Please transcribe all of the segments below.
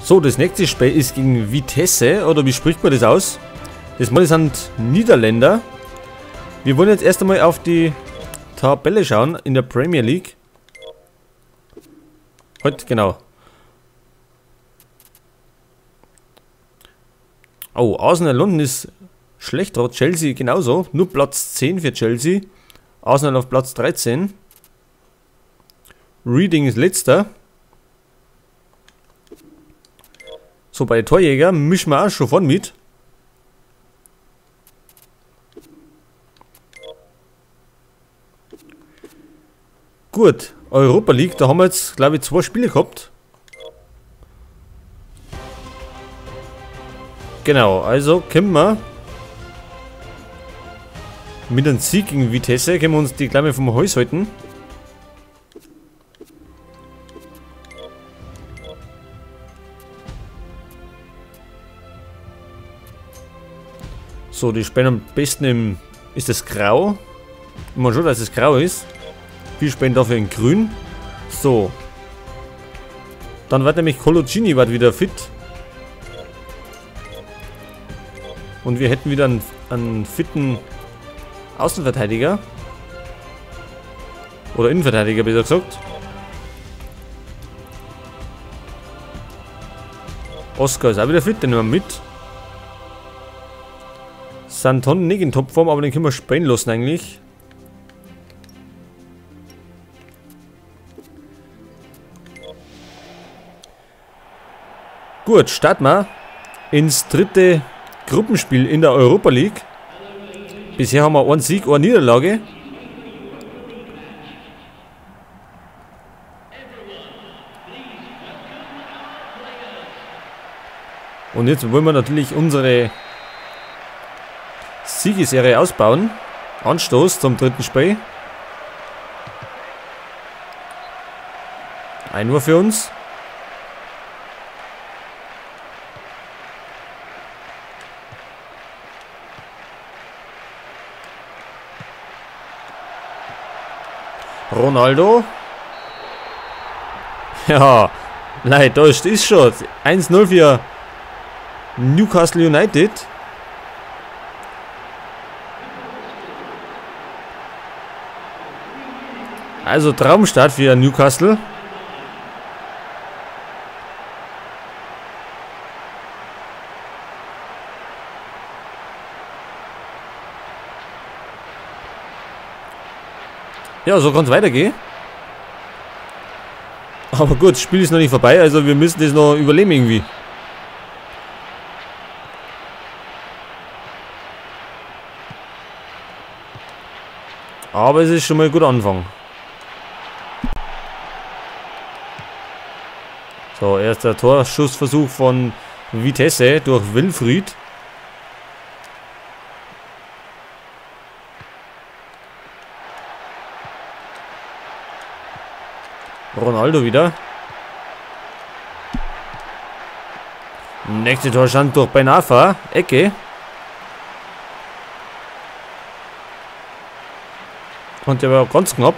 So, das nächste Spiel ist gegen Vitesse, oder wie spricht man das aus? Das Mal sind Niederländer. Wir wollen jetzt erst einmal auf die Tabelle schauen in der Premier League. Heute, genau. Oh, Arsenal London ist schlechter, Chelsea genauso. Nur Platz 10 für Chelsea. Arsenal auf Platz 13. Reading ist letzter. So, bei Torjäger mischen wir auch schon vorn mit. Gut, Europa League, da haben wir jetzt, glaube ich, 2 Spiele gehabt. Genau, also können wir mit einem Sieg gegen Vitesse, können wir uns die gleich mal vom Hals halten. So, die spielen am besten im... Ist das grau? Ich meine schon, dass es grau ist. Wir spielen dafür in grün. So. Dann wird nämlich Coloccini wieder fit. Und wir hätten wieder einen fitten Außenverteidiger. Oder Innenverteidiger, besser gesagt. Oscar ist auch wieder fit, den nehmen wir mit. Santon nicht in Topform, aber den können wir spielen lassen eigentlich. Gut, starten wir ins dritte Gruppenspiel in der Europa League. Bisher haben wir einen Sieg, eine Niederlage. Und jetzt wollen wir natürlich unsere Siegesserie ausbauen. Anstoß zum dritten Spiel. Einwurf für uns. Ronaldo. Ja, nein, da ist schon. 1-0 für Newcastle United. Also Traumstart für Newcastle. Ja, so kann es weitergehen. Aber gut, das Spiel ist noch nicht vorbei, also wir müssen das noch überleben irgendwie. Aber es ist schon mal ein guter Anfang. So, erster Torschussversuch von Vitesse durch Wilfried. Ronaldo wieder. Nächste Torschance durch Ben Arfa. Ecke. Und der war ganz knapp.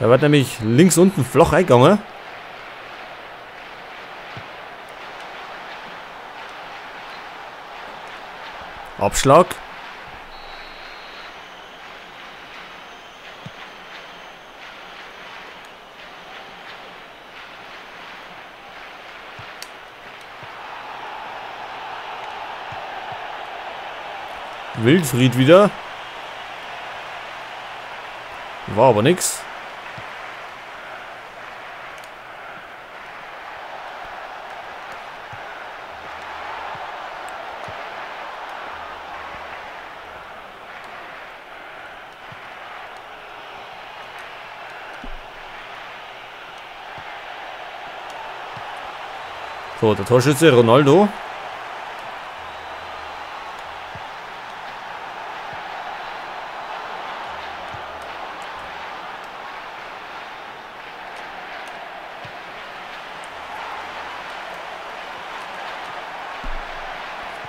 Der war nämlich links unten flach eingegangen. Abschlag. Wilfried wieder. War aber nix. So, der Torschütze Ronaldo.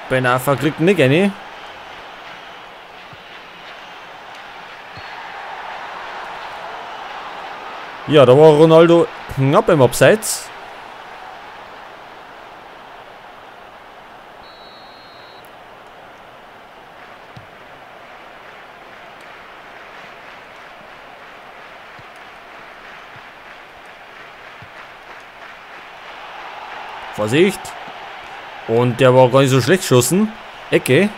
Ben Arfa kriegt nicht eine. Ja, da war Ronaldo knapp im Abseits. Vorsicht. Und der war gar nicht so schlecht geschossen. Ecke.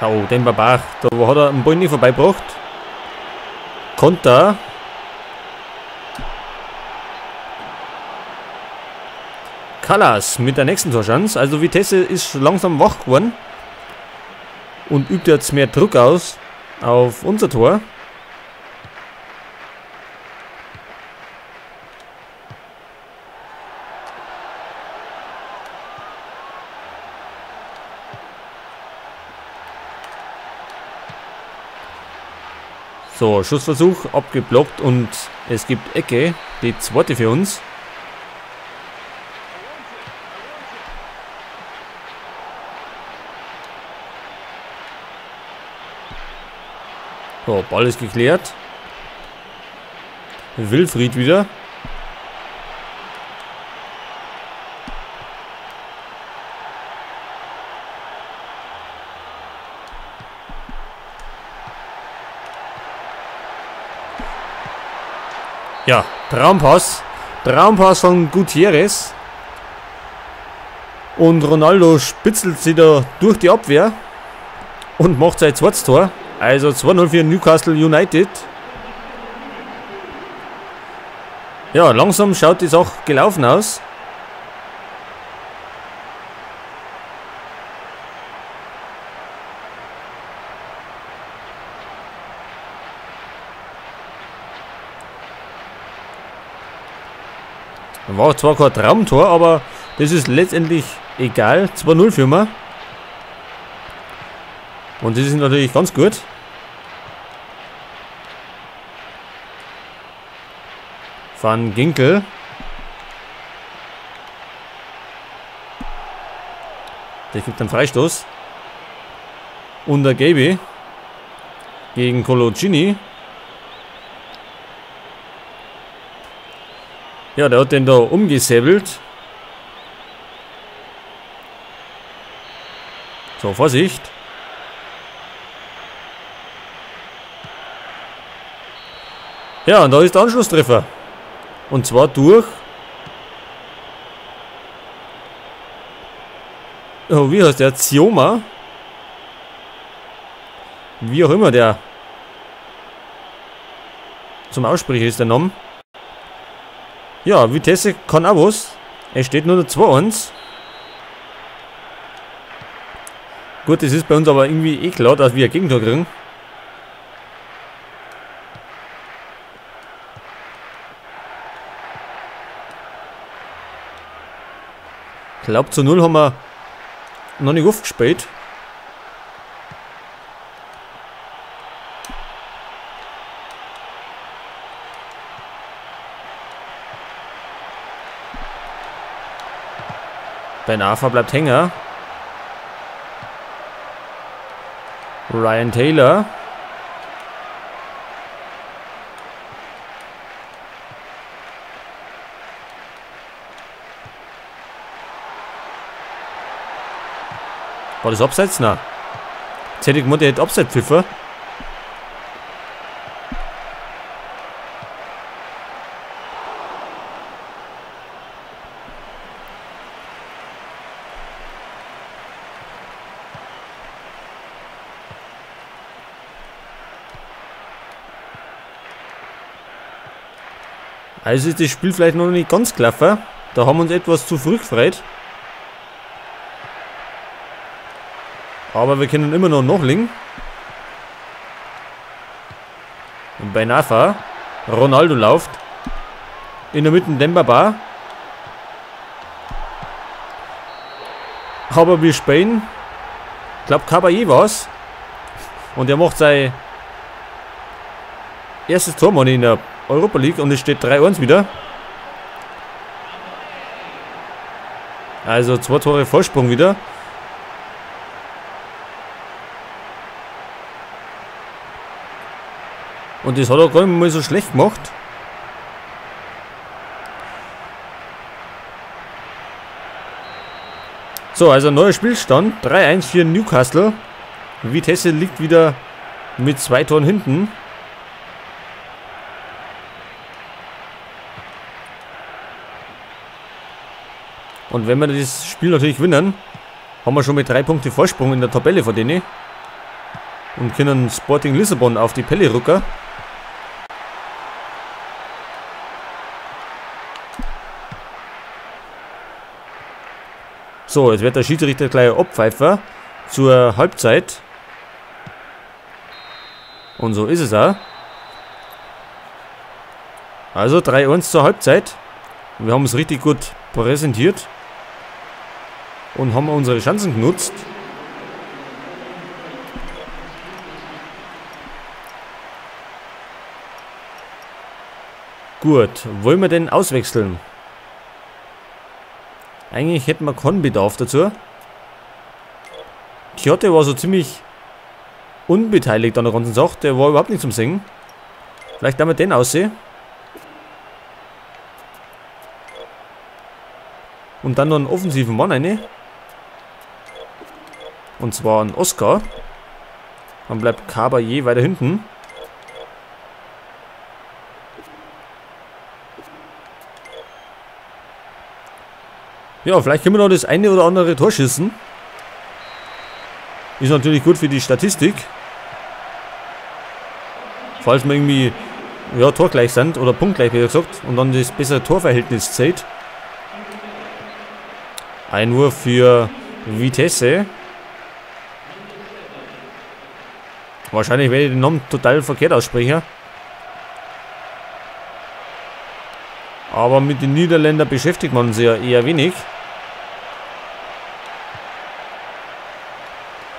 Oh, Demba Ba, da hat er einen Ball nicht vorbeigebracht. Konter. Callas mit der nächsten Torchance. Also Vitesse ist langsam wach geworden und übt jetzt mehr Druck aus auf unser Tor. So, Schussversuch abgeblockt und es gibt Ecke, die zweite für uns. So, Ball ist geklärt. Wilfried wieder. Ja, Traumpass. Traumpass von Gutierrez. Und Ronaldo spitzelt sie da durch die Abwehr und macht sein zweites Tor. Also 2-0 für Newcastle United. Ja, langsam schaut die Sache gelaufen aus. War zwar kein Traumtor, aber das ist letztendlich egal. 2-0 für mich. Und das ist natürlich ganz gut. Van Ginkel. Der gibt einen Freistoß. Und der Gaby gegen Coloccini. Ja, der hat den da umgesäbelt. So, Vorsicht. Ja, und da ist der Anschlusstreffer. Und zwar durch... Oh, wie heißt der? Zioma? Wie auch immer der zum Aussprechen ist, der Name. Ja, Vitesse kann auch was. Es steht nur noch 2-1. Gut, das ist bei uns aber irgendwie eh klar, dass wir ein Gegentor kriegen. Ich glaube, zu 0 haben wir noch nicht aufgespielt. Ben Arfa bleibt Hänger. Ryan Taylor. War das Abseits? Nein. Jetzt hätte ich gemeint, der hätte Abseits pfiffen. Also ist das Spiel vielleicht noch nicht ganz gelaufen. Da haben wir uns etwas zu früh gefreut. Aber wir können immer noch nachlegen. Und Ben Arfa, Ronaldo läuft. In der Mitte Demba Ba. Aber wir spielen. Ich glaube, Cabaye war's. Und er macht sein erstes Tor mal in der Europa League und es steht 3-1 wieder. Also 2 Tore Vorsprung wieder. Und das hat er gar nicht mal so schlecht gemacht. So, also neuer Spielstand. 3-1 für Newcastle. Vitesse liegt wieder mit 2 Toren hinten. Und wenn wir das Spiel natürlich gewinnen, haben wir schon mit 3 Punkte Vorsprung in der Tabelle vor denen. Und können Sporting Lissabon auf die Pelle rücken. So, jetzt wird der Schiedsrichter gleich abpfeifen zur Halbzeit. Und so ist es auch. Also 3-1 zur Halbzeit. Wir haben es richtig gut präsentiert. Und haben unsere Chancen genutzt. Gut, wollen wir denn auswechseln? Eigentlich hätten wir keinen Bedarf dazu. Tiote war so ziemlich unbeteiligt an der ganzen Sache. Der war überhaupt nicht zum Singen. Vielleicht haben wir den aussehen. Und dann noch einen offensiven Mann rein. Und zwar einen Oscar. Dann bleibt Caballé weiter hinten. Ja, vielleicht können wir noch das eine oder andere Tor schießen. Ist natürlich gut für die Statistik. Falls wir irgendwie, ja, torgleich sind oder punktgleich, wie gesagt, und dann das bessere Torverhältnis zählt. Einwurf für Vitesse. Wahrscheinlich werde ich den Namen total verkehrt aussprechen. Aber mit den Niederländern beschäftigt man sich ja eher wenig.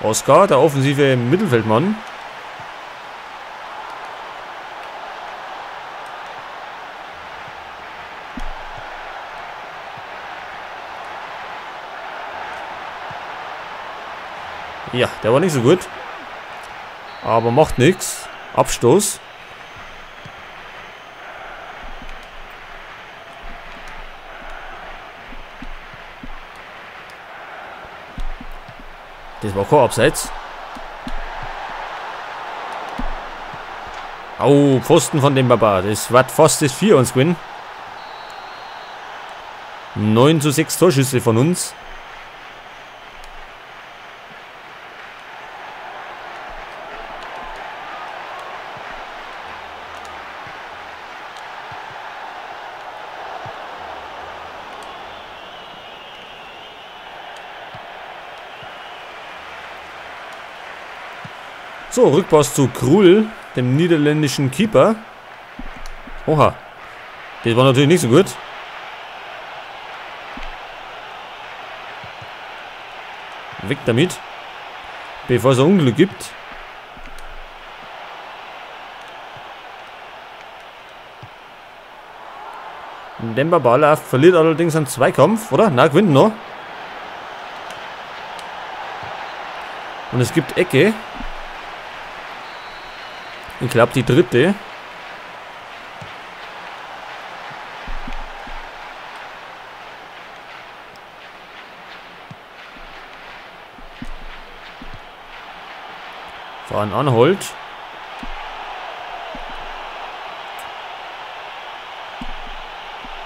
Oscar, der offensive Mittelfeldmann. Ja, der war nicht so gut. Aber macht nichts. Abstoß. Das war kein Abseits. Au, Pfosten von dem Baba. Das wird fast das 4-1 gewinnen. 9:6 Torschüsse von uns. So, Rückpass zu Krul, dem niederländischen Keeper. Oha. Das war natürlich nicht so gut. Weg damit. Bevor es ein Unglück gibt. Demba Ba verliert allerdings einen Zweikampf, oder? Na, gewinnt noch. Und es gibt Ecke. Ich glaube, die dritte. Fahren Anholt.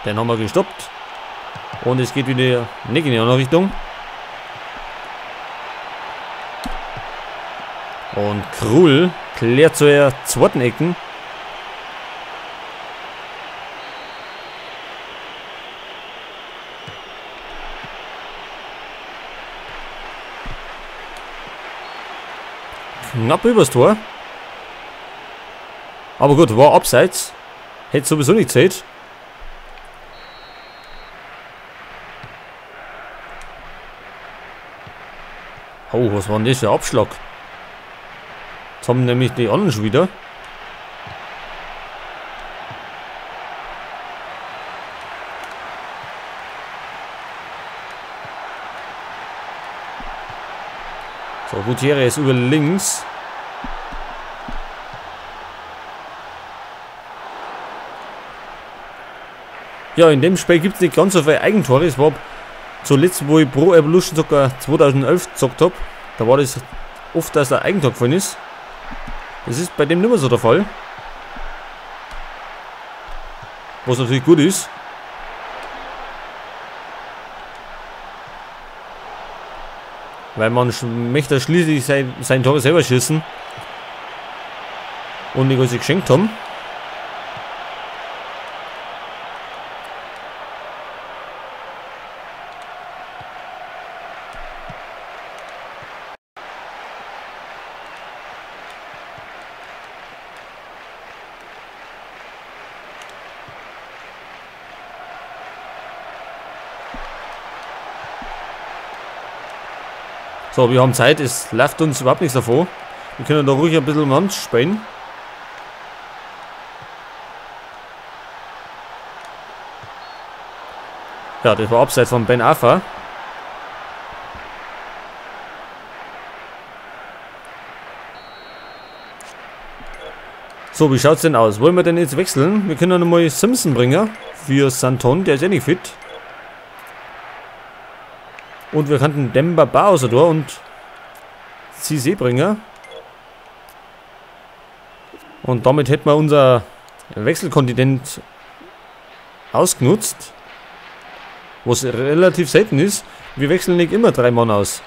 Den haben wir gestoppt. Und es geht wieder nicht in die andere Richtung. Und Krul klärt zur zweiten Ecken. Knapp übers Tor. Aber gut, war abseits. Hätte sowieso nicht gezählt. Oh, was war denn das für ein Abschlag? Jetzt haben nämlich die anderen schon wieder. So, Gutierrez über links. Ja, in dem Spiel gibt es nicht ganz so viele Eigentore. Es war Zuletzt, wo ich Pro Evolution Soccer 2011 gezockt habe, da war das oft, dass der Eigentor gefallen ist. Das ist bei dem nicht mehr so der Fall. Was natürlich gut ist. Weil man möchte schließlich sein Tor selber schießen. Und nicht, was sie geschenkt haben. So, wir haben Zeit, es läuft uns überhaupt nichts davor. Wir können da ruhig ein bisschen umeinander spielen. Ja, das war abseits von Ben Arfa. So, wie schaut's denn aus? Wollen wir denn jetzt wechseln? Wir können ja nochmal Simpson bringen für Santon, der ist ja nicht fit. Und wir könnten Demba Ba außer Tor und Cissé bringen. Und damit hätten wir unser Wechselkontinent ausgenutzt. Was relativ selten ist. Wir wechseln nicht immer 3 Mann aus.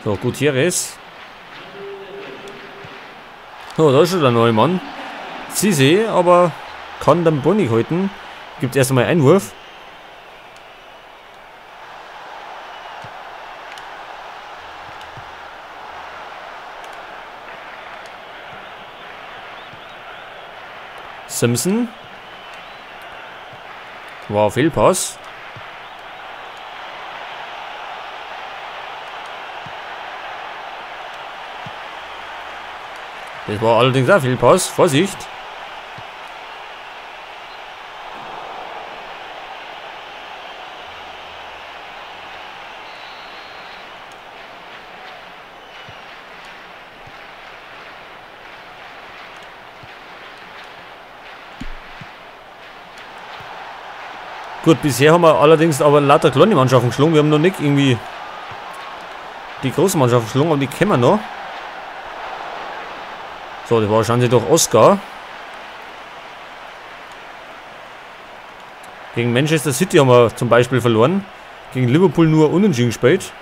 So, Gutierrez. So, da ist schon der neue Mann. Cissé, aber kann den Ball nicht halten. Gibt erst einmal Einwurf. Simpson. War Fehlpass. Das war allerdings auch Fehlpass. Vorsicht. Gut, bisher haben wir allerdings aber lauter kleine Mannschaften geschlagen. Wir haben noch nicht irgendwie die großen Mannschaften geschlagen, aber die kennen wir noch. So, das war wahrscheinlich doch Oscar. Gegen Manchester City haben wir zum Beispiel verloren. Gegen Liverpool nur unentschieden gespielt.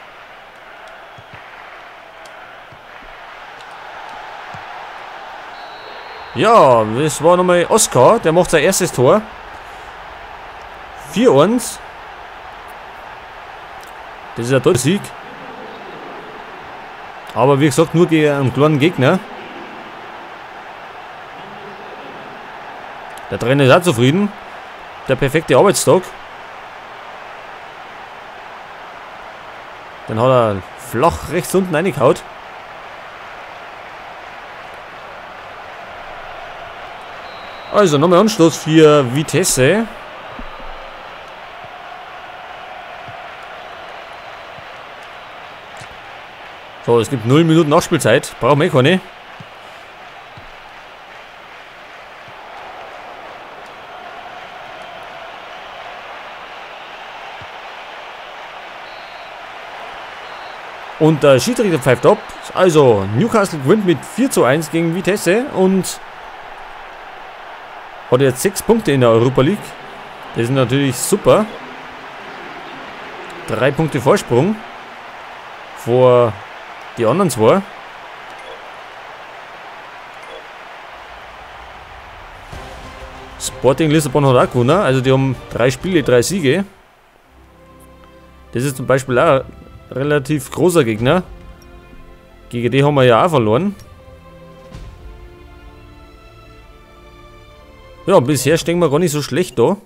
Ja, das war nochmal Oscar. Der macht sein erstes Tor. 4-1. Das ist ein toller Sieg. Aber wie gesagt, nur gegen einen kleinen Gegner. Der Trainer ist auch zufrieden. Der perfekte Arbeitstag. Dann hat er flach rechts unten reingehauen. Also nochmal Anstoß für Vitesse. So, es gibt 0 Minuten Nachspielzeit. Brauchen wir keine. Und der Schiedsrichter pfeift ab. Also, Newcastle gewinnt mit 4:1 gegen Vitesse und hat jetzt 6 Punkte in der Europa League. Das ist natürlich super. 3 Punkte Vorsprung vor die anderen zwei. Sporting Lissabon hat auch gewonnen. Also die haben 3 Spiele, 3 Siege. Das ist zum Beispiel auch ein relativ großer Gegner. Gegen die haben wir ja auch verloren. Ja, bisher stehen wir gar nicht so schlecht da.